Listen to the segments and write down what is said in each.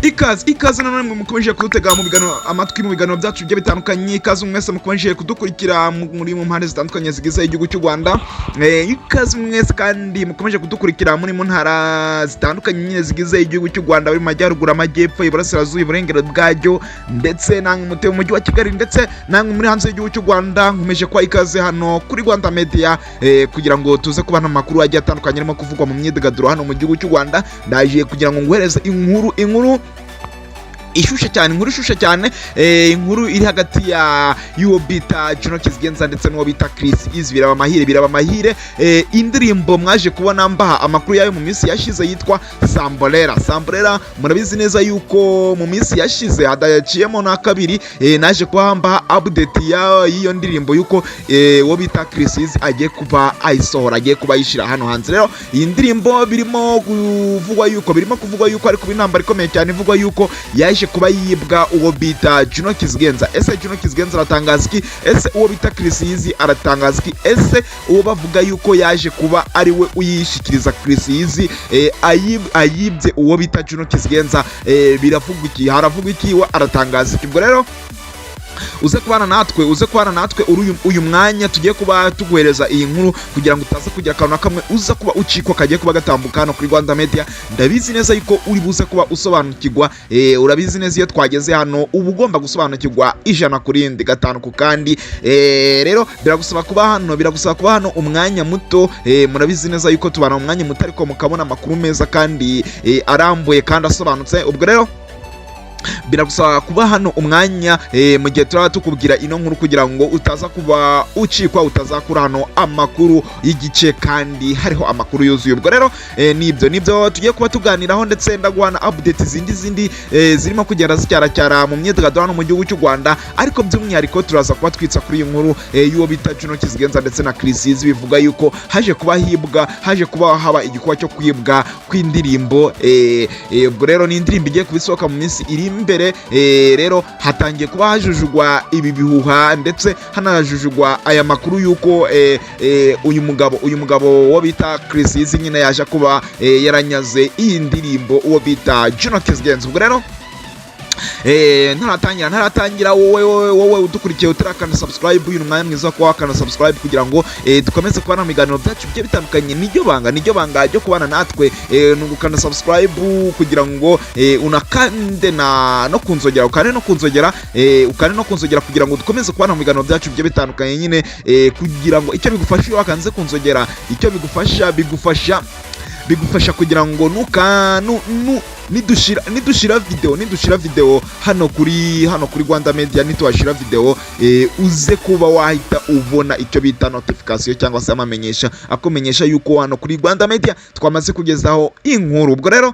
Ikaze, ikaze nanone mwe mukomeje kudutega mu biganiro amatwi mu biganiro byacu bigiye bitandukanye. Ikaze mwese mukomeje kudukurikira muri mu mpande zitandukanye zigize igihugu cy'u Rwanda. Ikaze mwese kandi mukomeje kudukurikira muri mu ntara zitandukanye nyine zigize igihugu cy'u Rwanda, bari mu majyaruguru, amajyepfo, iburasirazuba, iburengero bwaryo, ndetse namwe mutuye mu mujyi wa Kigali, ndetse namwe muri hanze y'igihugu cy'u Rwanda. Nkomeje kuba ikaze hano kuri Rwanda Media kugira ngo tuze kubana amakuru agiye atandukanye arimo kuvugwa mu myidagaduro hano mu gihugu cy'u Rwanda. Ndaje kugira ngo nguhereze inkuru ishushe cyane, inkuru ishushe cyane, inkuru iri hagati ya y'uwo bita Juno Kizigenza ndetse n'uwo bita Chris Easy. Biraba amahire, biraba amahire. Indirimbo mwaje kubona mbaha amakuru yayo mu minsi yashize yitwa Sambolera. Sambolera, murabizi neza yuko mu minsi yashize hadaciyemo na kabiri naje kuba mbaha update ya y'iyo ndirimbo yuko uwo bita Chris Easy agiye kuba ayisohora, agiye kuba ayishyira hano hanze. Rero iyi ndirimbo birimo kuvugwa yuko ari kuba intambara ikomeye cyane ivugwa yuko yaje kuba yibwa uwo bita Juno Kizigenza. Ese Juno Kizigenza aratangaza iki? Ese uwo bita Chris Easy aratangaza iki? Ese uwo bavuga yuko yaje kuba ari we uyishikiriza Chris Easy ayibye uwo bita Juno Kizigenza, biravugwa iki? Haravugwa iki? We aratangaza iki? Ubwo rero uze kubana natwe uyu mwanya tugiye kuba tuguhereza iyi nkuru kugira ngo utaza kugira akantu na kamwe uza kuba ucikwa kagiye kuba gatambuka hano kuri Rwanda Media. Ndabizi neza yuko uri buze kuba usobanukirwa. Urabizi neza, iyo twageze hano uba ugomba gusobanukirwa ijana ku rindi, gatanu ku kandi. Rero biragusaba kuba hano umwanya muto. Murabizi neza yuko tubana umwanya muto, ariko mukabona amakuru meza kandi arambuye kandi asobanutse. Ubwo rero biragusaba kuba hano umwanya mu gihe turaba tukubwira ino nkuru kugira ngo utaza kuba ucikwa, utazakura hano amakuru y'igice kandi hariho amakuru yuzuye. Ubwo rero nibyo tugiye kuba tuganiraho, ndetse ndaguha na update zindi zirimo kugenda zicyaracyara mu myidagaduro hano mu gihugu cy'u Rwanda. Ariko by'umwihariko turaza kuba twitsa kuri iyi nkuru y'uwo bita Juno Kizigenza ndetse na Chris Easy, bivuga yuko haje kuba hibwa, haje kuba haba igikorwa cyo kwibwa kw'indirimbo. Ubwo rero ni indirimbo igiye kuba isohoka mu minsi iri imbere. Rero hatangiye kuba hajujugwa ibi bihuha, ndetse hanajujugwa aya makuru y'uko uyu mugabo wo bita Chris Easy nyine yaje kuba yaranyaze iyi ndirimbo uwo bita Juno Kizigenza. Ubwo rero ntaratangira, wowe udukurikiye utarakanda subscribe, uyu ni umwanya mwiza wo kuba wakanda subscribe kugira ngo dukomeze kubana mu biganiro byacu bigiye bitandukanye. Niryo banga ryo kubana natwe ni ugukanda subscribe kugira ngo unakande na no kunzogera, ukande no kunzogera, ukande no kunzogera kugira ngo dukomeze kubana mu biganiro byacu bigiye bitandukanye nyine, kugira ngo icyo bigufasha iyo wakanze kunzogera, icyo bigufasha kugira ngo nuka nu, nu, nidushira video hano kuri Rwanda Media, nituhashira video uze kuba wahita ubona icyo bita notification cyangwa se amamenyesha akumenyesha yuko hano kuri Rwanda Media twamaze kugezaho inkuru. Ubwo rero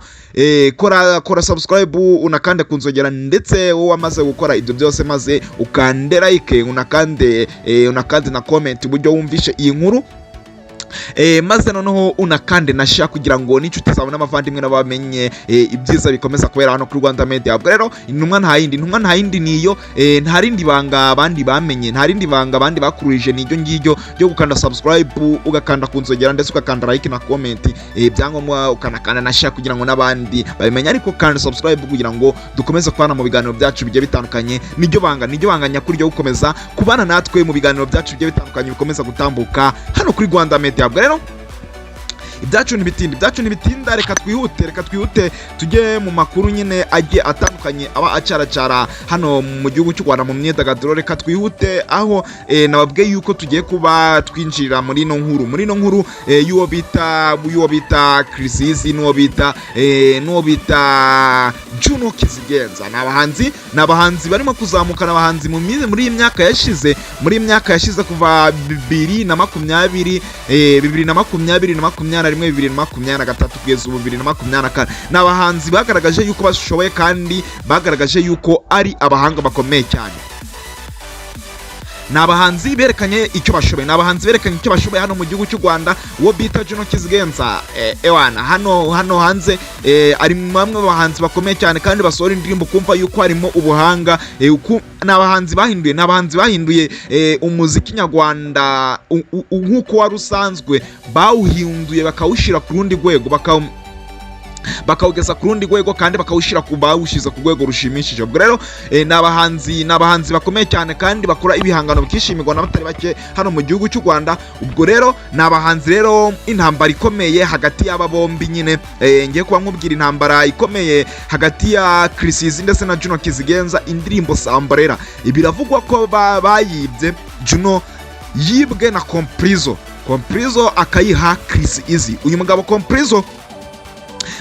kora subscribe, unakande kunzogera, ndetse wowe wamaze gukora ibyo byose, maze ukande like, unakande na comment uburyo wumvishe iyi nkuru, maze noneho unakande na share kugira ngo n'inshuti zawe n'abavandimwe nabo bamenye ibyiza bikomeza kubera hano kuri Rwanda Media. Ubwo rero intumwa nta yindi niyo, nta rindi banga abandi bamenye, nta rindi banga abandi bakururije, ni iryo ngiryo ryo gukanda subscribe, ugakanda ku nzogera, ndetse ugakanda like na comment, byangombwa ukanakanda na share kugira ngo n'abandi babimenye. Ariko kanda subscribe kugira ngo dukomeze kubana mu biganiro byacu bigiye bitandukanye. Niryo banga nyakuri ryo gukomeza kubana natwe mu biganiro byacu bigiye bitandukanye bikomeza gutambuka hano kuri Rwanda Media. Ubwo rero ibyacu ntibitinda, reka twihute tujye mu makuru nyine agiye atandukanye aba acaracara hano mu gihugu cy'u Rwanda mu myidagaduro. Reka twihute aho nababwiye yuko tugiye kuba twinjira muri ino nkuru y'uwo bita Chris Easy n'uwo bita Juno Kizigenza. Ni abahanzi barimo kuzamuka, ni abahanzi muri iyi myaka yashize, kuva 2020, 2020 na 21, 2023 kugeza ubu 2024. Ni abahanzi bagaragaje yuko bashoboye kandi bagaragaje yuko ari abahanga bakomeye cyane. Ni abahanzi berekanye icyo bashoboye, ni abahanzi berekanye icyo bashoboye hano mu gihugu cy'u Rwanda. Uwo bita Juno Kizigenza, ewana, hano hanze ari mu bamwe mu bahanzi bakomeye cyane kandi basohora indirimbo kumva yuko harimo ubuhanga. Ni abahanzi bahinduye umuziki nyarwanda nk'uko wari usanzwe, bawuhinduye bakawushyira ku rundi rwego. bakawugeza ku rundi rwego kandi bakawushyira ku bawushyize ku rwego rushimishije. Ubwo rero ni abahanzi bakomeye cyane kandi bakora ibihangano bikishimirwa n'abatari bake hano mu gihugu cy'u Rwanda. Ubwo rero ni abahanzi rero, intambara ikomeye hagati y'aba bombi nyine, ngiye kuba nkubwira intambara ikomeye hagati ya Chriss Eazy ndetse na Juno Kizigenza. Indirimbo Samborera biravugwa ko bayibye, Juno yibwe na Comprizo, Comprizo akayiha Chriss Eazy. Uyu mugabo Comprizo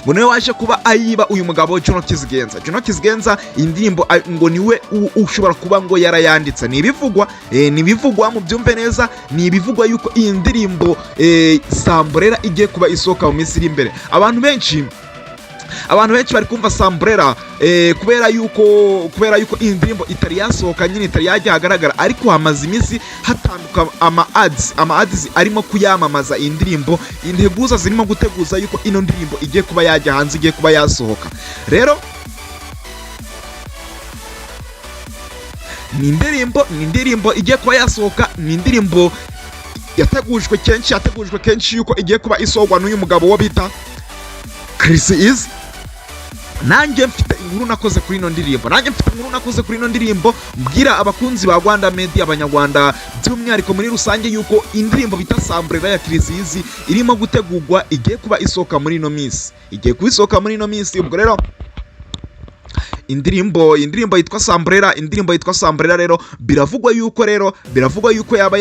ngo niwe waje kuba ayiba uyu mugabo Juno Kizigenza. Juno Kizigenza iyi ndirimbo ngo niwe ushobora kuba ngo yarayanditse. Ni ibivugwa, mubyumve neza, ni ibivugwa yuko iyi ndirimbo Samborera igiye kuba isohoka mu minsi iri imbere. Abantu benshi bari kumva Samburera kubera yuko iyi ndirimbo itari yasohoka nyine, itari yajya ahagaragara, ariko hamaze iminsi hatanduka ama ads arimo kuyamamaza iyi ndirimbo, integuza zirimo guteguza yuko ino ndirimbo igiye kuba yajya hanze, igiye kuba yasohoka. Rero ni indirimbo igiye kuba yasohoka, ni indirimbo yategujwe kenshi yuko igiye kuba isohorwa n'uyu mugabo wo bita Chriss Eazy. Nanjye mfite inkuru nakoze kuri ino ndirimbo, mbwira abakunzi ba Rwanda Media, Abanyarwanda by'umwihariko muri rusange, yuko indirimbo bita Samburera ya Chriss Eazy irimo gutegurwa, igiye kuba isohoka muri ino minsi, igiye kuba isohoka muri ino minsi. Ubwo rero indirimbo yitwa Samburera, indirimbo yitwa Samburera rero biravugwa yuko yaba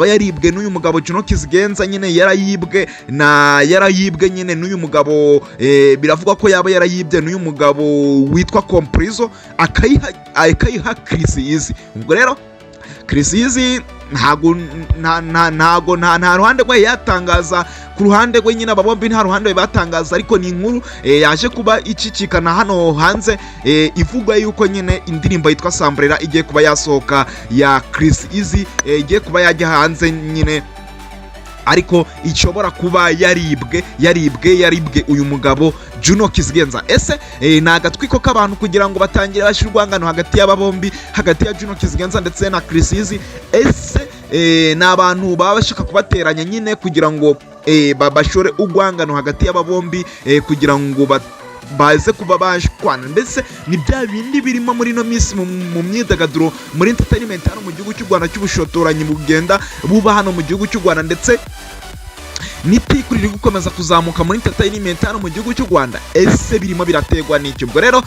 yaribwe n'uyu mugabo Juno Kizigenza nyine, yarayibwe nyine n'uyu mugabo, biravugwa ko yaba yarayibye n'uyu mugabo witwa Comprizo, akayiha Chriss Eazy. Ubwo rero Chriss Eazy ntago nta nta ntago nta nta ruhande rwe yatangaza. Ku ruhande rwe nyine, aba bombi nta ruhande batangaza, ariko ni inkuru yaje kuba icicikana hano hanze, ivuga yuko nyine indirimbo yitwa Samburera igiye kuba yasohoka ya Chriss Eazy, igiye kuba yajya hanze nyine, ariko ishobora kuba yaribwe uyu mugabo Juno Kizigenza. Ese ni agatwiko k'abantu kugira ngo batangire bashyire urwangano hagati y'aba bombi, hagati ya Juno Kizigenza ndetse na Chriss Eazy? Ese ni abantu baba bashaka kubateranya nyine kugira ngo bashore urwangano hagati y'aba bombi, kugira ngo baze kuba bashwana? Mbese ni bya bindi birimo muri ino minsi mu myidagaduro, muri entertainment hano mu gihugu cy'u Rwanda, cy'ubushotoranyi bugenda buba hano mu gihugu cy'u Rwanda, ndetse n'itiku riri gukomeza kuzamuka muri entertainment hano mu gihugu cy'u Rwanda. Ese birimo biraterwa n'icyo? Ubwo rero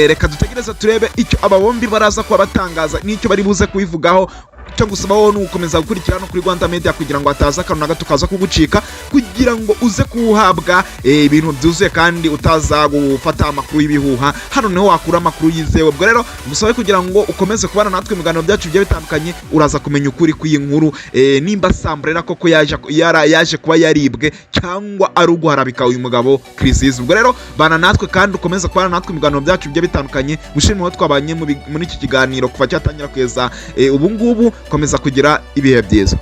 reka dutegereze turebe icyo aba bombi baraza kuba batangaza n'icyo bari buze kubivugaho. Icyo gusaba wowe ni ugukomeza gukurikira no kuri Rwanda Media kugira ngo hataza akantu na gato kaza kugucika, kugira ngo uze kuhabwa ibintu byuzuye kandi utaza gufata amakuru y'ibihuha. Hano niho wakura amakuru yizewe. Ubwo rero musabe kugira ngo ukomeze kubana natwe mu biganiro byacu bigiye bitandukanye, uraza kumenya ukuri kw'iyi nkuru, nimba Samburera koko yaje kuba yaribwe cyangwa ari uguharabika uyu mugabo Chriss Eazy. Ubwo rero bana natwe kandi ukomeze kubana natwe mu biganiro byacu bigiye bitandukanye. Gushimira uwo twabanye muri iki kiganiro kuva cyatangira kugeza ubu ngubu. Komeza kugira ibihe byiza.